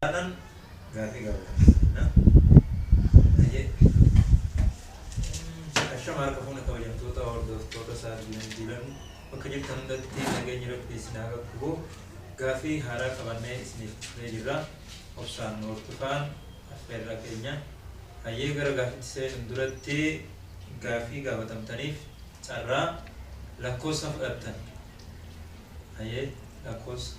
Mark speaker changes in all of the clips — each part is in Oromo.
Speaker 1: Taanaan gaafii gaafatan. Hayyee. Ashama harka fuune kabajamtoota hordoftoota sa'aatii diilan bakka jirtan hundatti nageenyi rabbi isin haa qaqqabu. Gaafii haaraa qabannee isiniif dhufnee jirra. Obsaan nu hordofaan affeerraa keenya. Hayyee gara gaafitti seenuun duratti gaafii gaafatamtaniif carraa lakkoofsa fudhattan. Hayyee lakkoofsa.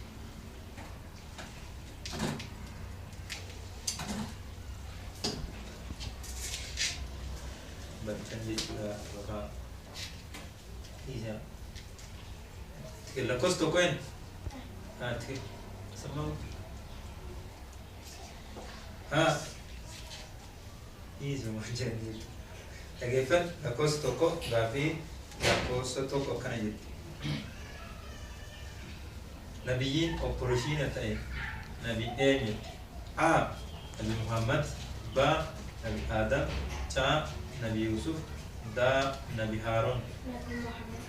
Speaker 1: Bantan jechuudha yookaan dhiisaa. Lakkoofsa tokko een? Haa tikil. Sammaa. Haa. Dhiisuma jedhan jechuudha. Dhageeffadhu lakkoofsa tokko gaaffii lakkoofsa tokko akkana jetti. Nabiyyiin opporeshiina ta'e nabi eenyu? A. Nabi Muhammad B. Nabi Aadam C. Nabi Yuusuf D. Nabi Haaroon.
Speaker 2: Nabi Muhammad.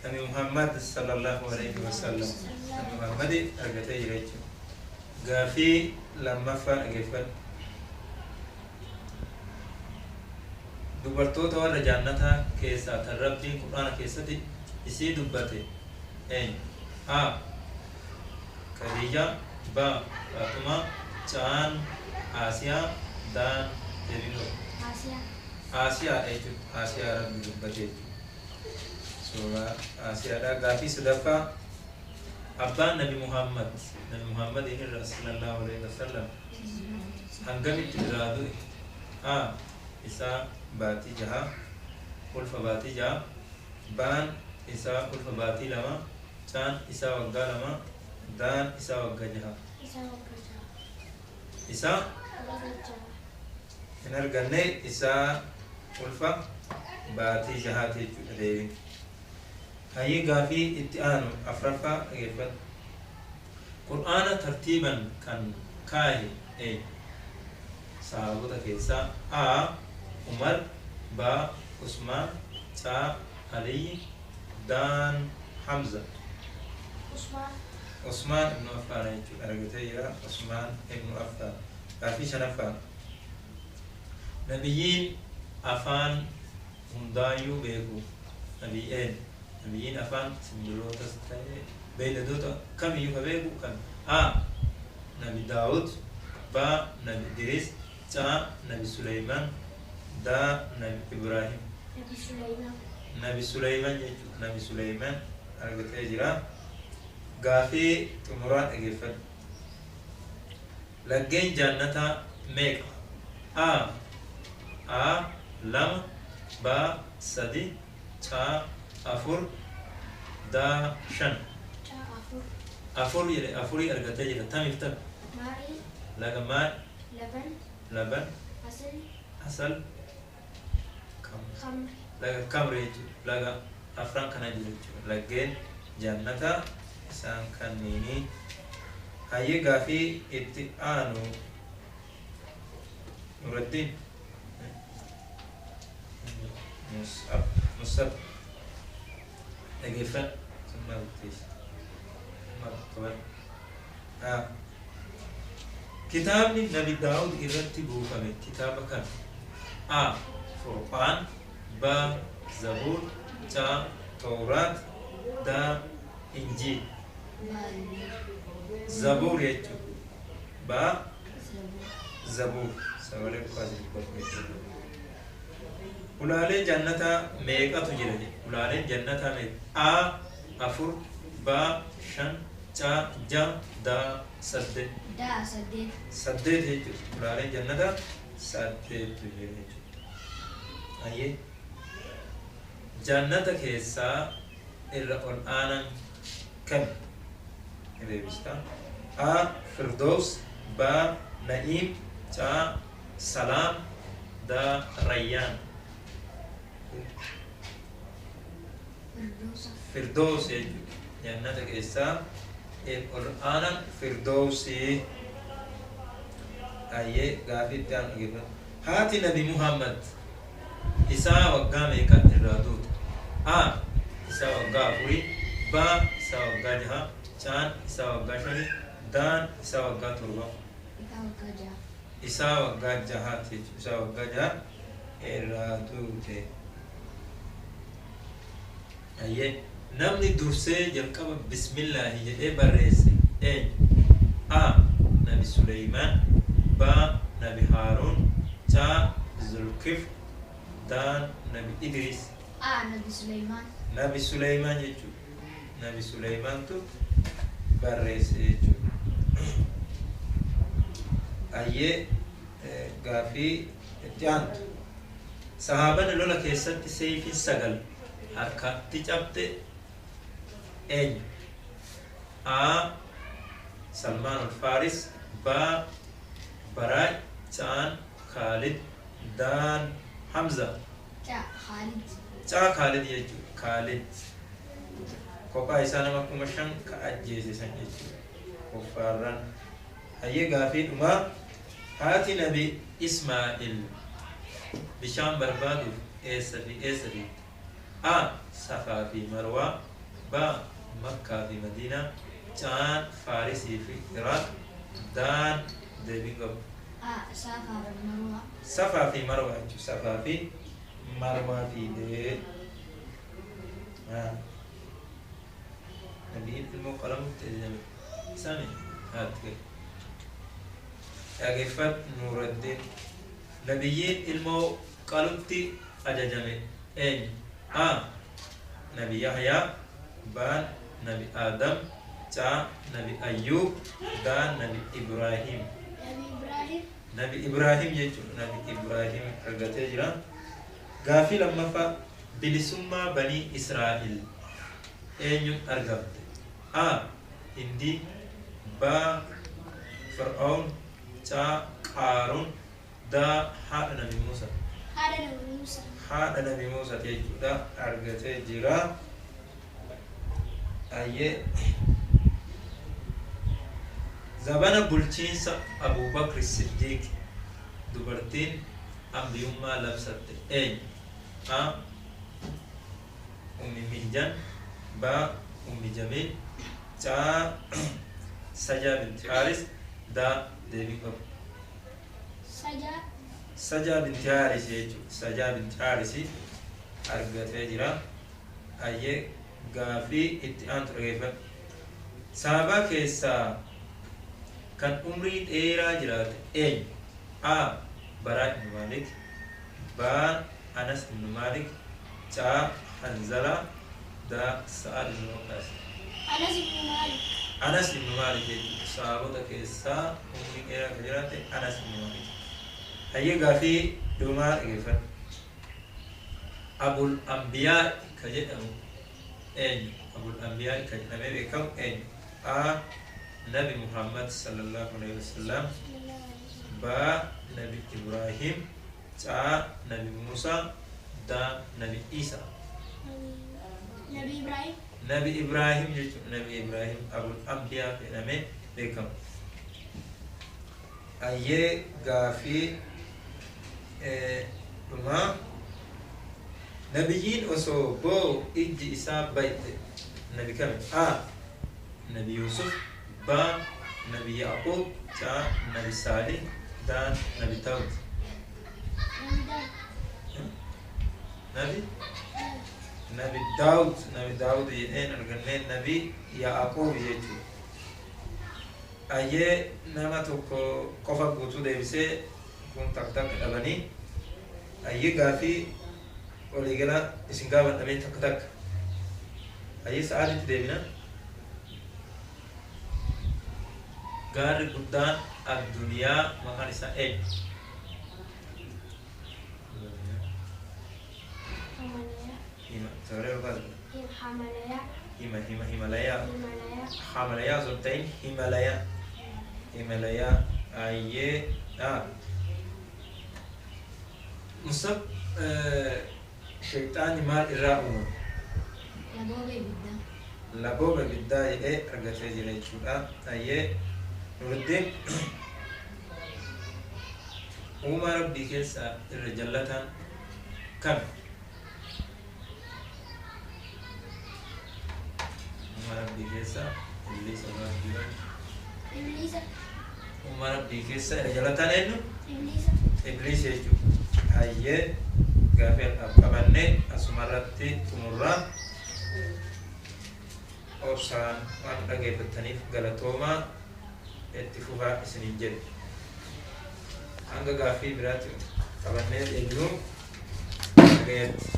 Speaker 1: Nabi Muhammad sallallahu alaihi wasallam. Nabi Muhammad argatee jira jechuudha. Gaaffii lammaffaa dhageeffadhu. Dubartoota warra jaannataa keessaa tan Rabbiin Qur'aana keessatti isii dubbate eenyu? A. Khadiijaa B. Faaxumaa C. Aasiyaa D. Deebiin qabu.
Speaker 2: Asiyaa.
Speaker 1: Aasiyaadha jechuudha. Aasiyaa Rabbi dubbate jechuudha. Suuraa Aasiyaadha. Gaaffii sadaffaa abbaan Nabi Muhammad Nabi Muhammadiin irraa sallallahu alaihi wasallam hangamitti irraa du'e? A. Isaa baatii jaha ulfa baatii jaha Baan isaa ulfa baatii lama Caan isaa waggaa lama Daan isaa waggaa jaha.
Speaker 2: Isaa waggaa jaha.
Speaker 1: Isaa
Speaker 2: Waggaa jaha.
Speaker 1: hin arganne isaa ulfa baatii jahaati jechuudha deebiin. Hayyee gaafii itti aanu afraffaa dhageeffadhu. Qur'aana tartiiban kan kaahe eenyu? Sahaabota keessaa A. Umar B. Usmaan C. Aliyyi D. Hamza.
Speaker 2: Usmaan.
Speaker 1: Usmaan ibnu Affaan jechuudha argatee jira. Usmaan ibnu Affaan. Gaaffii shanaffaa. Nabiyyiin afaan hundaayyuu beeku nabiy eenyu? Nabiyyiin afaan simbirrootas ta'e beeyladoota kamiyyuu ka beeku kami? A. Nabi Daawud B. Nabi Idriis C. Nabi Suleyman D. Nabi Ibraahim.
Speaker 2: Nabi Suleyman.
Speaker 1: Nabi Suleyman jechuudha. Nabi Suleyman argatee jira. Gaafii xumuraa dhageeffadhu. Laggeen jaannataa meeqa? A. A. 2 B. 3 C. 4 D. 5.
Speaker 2: C. Afur.
Speaker 1: Afur jedhe afurii argatee jira. Tamiif tami?
Speaker 2: Maa'ii.
Speaker 1: Laga maal?
Speaker 2: Laban.
Speaker 1: Laban.
Speaker 2: Asal.
Speaker 1: Asal. Kam.
Speaker 2: Khamri.
Speaker 1: Laga kamri jechuudha. Laga afran kana jiru jechuudha. Laggeen jaannataa isaan kanniini. Hayyee gaafii itti aanu Nuraddiin Mus'ab Mus'ab dhageeffadhu summaa bitteessi. Summaa qaban. Haa. Kitaabni Nabi Daawud irratti buufame kitaaba kami? A. Furqaan B. Zabuur C. Towraat D. Injiil. Zabuur jechuudha. B. Zabuur. Sagalee dhukaasa dubbatu jechuudha. Ulaalee jannataa meeqatu jira jedhe. Ulaaleen jannataa meeqa? A. Afur B. Shan C. Ja'a D. Saddeet.
Speaker 2: D. Saddeet.
Speaker 1: Saddeet jechuudha. Ulaaleen jannataa saddeettu jira jechuudha. Hayyee. Jannata keessaa irra ol aanaan kami? Ni deebista. A. Firdows B. Na'iim C. Salaam D. Rayyaan.
Speaker 2: Firdoosa.
Speaker 1: Firdows jechuudha. Jannata keessaa ol aanaan Firdowsii. Hayyee gaafii itti aanu dhaggeeffadhu. Haati Nabi Muhammad isaa waggaa meeqa irraa duute? A. Isaa waggaa afurii B. Isaa waggaa jaha C. Isaa waggaa shanii D. Isaa waggaa torba.
Speaker 2: Isaa waggaa 6.
Speaker 1: Isaa waggaa 6 jechuudha. Isaa waggaa 6 irraa duute. Ayyee, namni dursee jalqaba bismillaahi jedhee barreesse eenyu? A. Nabi Suleymaan, B. Nabi Haaruun, C. Zulkif, D. Nabi Idris.
Speaker 2: A. Nabi Suleymaan.
Speaker 1: Nabi Suleymaan jechuudha. Nabi Suleymaantu barreesse jechuudha. Ayyee, gaafii itti aantu. Sahaabaan lola keessatti seefiin 9 harkatti cabxe eenyu? A. Salmaan al-Faris, B. Baraay, C. Khalid, D. Hamza.
Speaker 2: C. Khalid.
Speaker 1: C. Khalid jechuudha. Khalid. Kophaa isaa nama 5,000 ka ajjeese san jechuudha. Kuffaarraan. Hayyee, gaafii dhumaa, haati Nabi Ismaa'il bishaan barbaaduuf eessa fi eessa fiigde? A. Safaa fi Marwaa, B. Makkaa fi Madiinaa, C. Faarisii fi Iraaq, D. Deebiin qabu.
Speaker 2: A. Safaa fi Marwaa.
Speaker 1: Safaa fi Marwaa jechuudha. Safaa fi Marwaa fiigdee. Nabiin ilmoo qalamutti ajajame. Sami haati gadi. Dhageeffadhu Nuuraddin. Nabiyyiin ilmoo qalutti ajajame eenyu? A. Nabi Yahyaa, B. Nabi Aadam, C. Nabi Ayyuub, D. Nabi Ibraahim.
Speaker 2: Nabi Ibrahim.
Speaker 1: Nabi Ibraahim jechuudha. Nabi Ibraahim argatee jira. Gaafii lammaffaa, bilisummaa banii Israa'el eenyuun argamte? A. Hindii, B. Fir'aun, C. Qaaruun, D. Haadha Nabi Muusaa.
Speaker 2: Haadha Nabi Muusaa.
Speaker 1: Haadha Nabi Muusaa jechuudha, argatee jira. Ayyee. Zabana bulchiinsa Abuubakr Siddiq dubartiin ambiyummaa labsatte eenyu? A. Ummi Mihjan, B. Ummi Jamiil, C. Sajaa binti Haaris, D. Deebii qabu.
Speaker 2: Sajaa.
Speaker 1: Sajaa binti Haaris jechuudha. Sajaa binti Haaris argatee jira. Ayyee, gaafii itti aantu dhageeffadhu. Saabaa keessaa kan umrii dheeraa jiraate eenyu? A. Baraa ibn Maalik, B. Anas ibn Maalik, C. Hanzalaa, D. Sa'ad ibn Waqqaas.
Speaker 2: Anas ibn Maalik.
Speaker 1: Anas ibn Maalik jechuudha. Saabota keessaa umrii dheeraa kan jiraate Anas ibn Maalik. Hayyee, gaafii dhumaa dhageeffadhu. Abul Ambiyaa ka jedhamu eenyu? Abul Ambiyaa ka jedhamee beekamu eenyu? A. Nabi Muhammad sallallahu alaihi wasallam, B. Nabi Ibrahim, C. Nabi Musa, D. Nabi Isa.
Speaker 2: Nabi Ibrahim.
Speaker 1: Nabi Ibrahim jechuudha. Nabi Ibrahim Abul Ambiyaa jedhamee beekama. Ayyee, gaafii dhumaa, nabiyyiin osoo boo'u ijji isaa bayte nabi kami? A. Nabi Yusuf, B. Nabi Yaqub, C. Nabi Saalih, D. Nabi Daawud.
Speaker 2: Nabi Daawud.
Speaker 1: Nabi Nabi Daawud, Nabi Daawud jedheen argannee, Nabi Yaaqoob jechuudha. Ayyee, nama tokko qofa guutuu deebisee, kun takka takka dhabanii. Ayyee, gaafii waliigala isin gaafadhamee takka takka. Ayyee, sa'aatitti deebina. Gaarri guddaan addunyaa maqaan isaa eenyu?
Speaker 2: Himalaya.
Speaker 1: Hima, sagalee ol kaasa.
Speaker 2: Himalaya.
Speaker 1: Hima, hima, Himalayaa.
Speaker 2: Himalaya.
Speaker 1: Himalayaa osoo hin ta'in Himalayaa. Himalayaa. Ayyee. Musab, shayxaanni maal irraa uumame?
Speaker 2: Labooba ibiddaa.
Speaker 1: Labooba ibiddaa jedhee argatee jira jechuudha. Ayyee. Nuruddin, uumaa rabbii keessaa irra jallataan kam? Uumaa rabbii keessaa Ibliisa irraa.
Speaker 2: Ibliisa.
Speaker 1: Uumaa Rabbii keessa irra jalataan eenyu?
Speaker 2: Ibliisa.
Speaker 1: Ibliis jechuudha. Hayyee, gaafii har'aaf qabanne asumarratti xumurra. Obsaan waan dhageeffattaniif galatoomaa, itti fufaa isiniin jedhe. Hanga gaaffii biraatti qabannee deebinu nagayatti.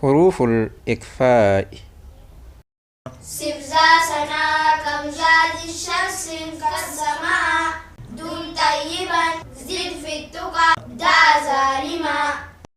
Speaker 1: Huruuful ikfaa'i.
Speaker 2: سبزا سنا كم زاد الشمس كالسماء دم طيبا زد في التقى دع ظالما.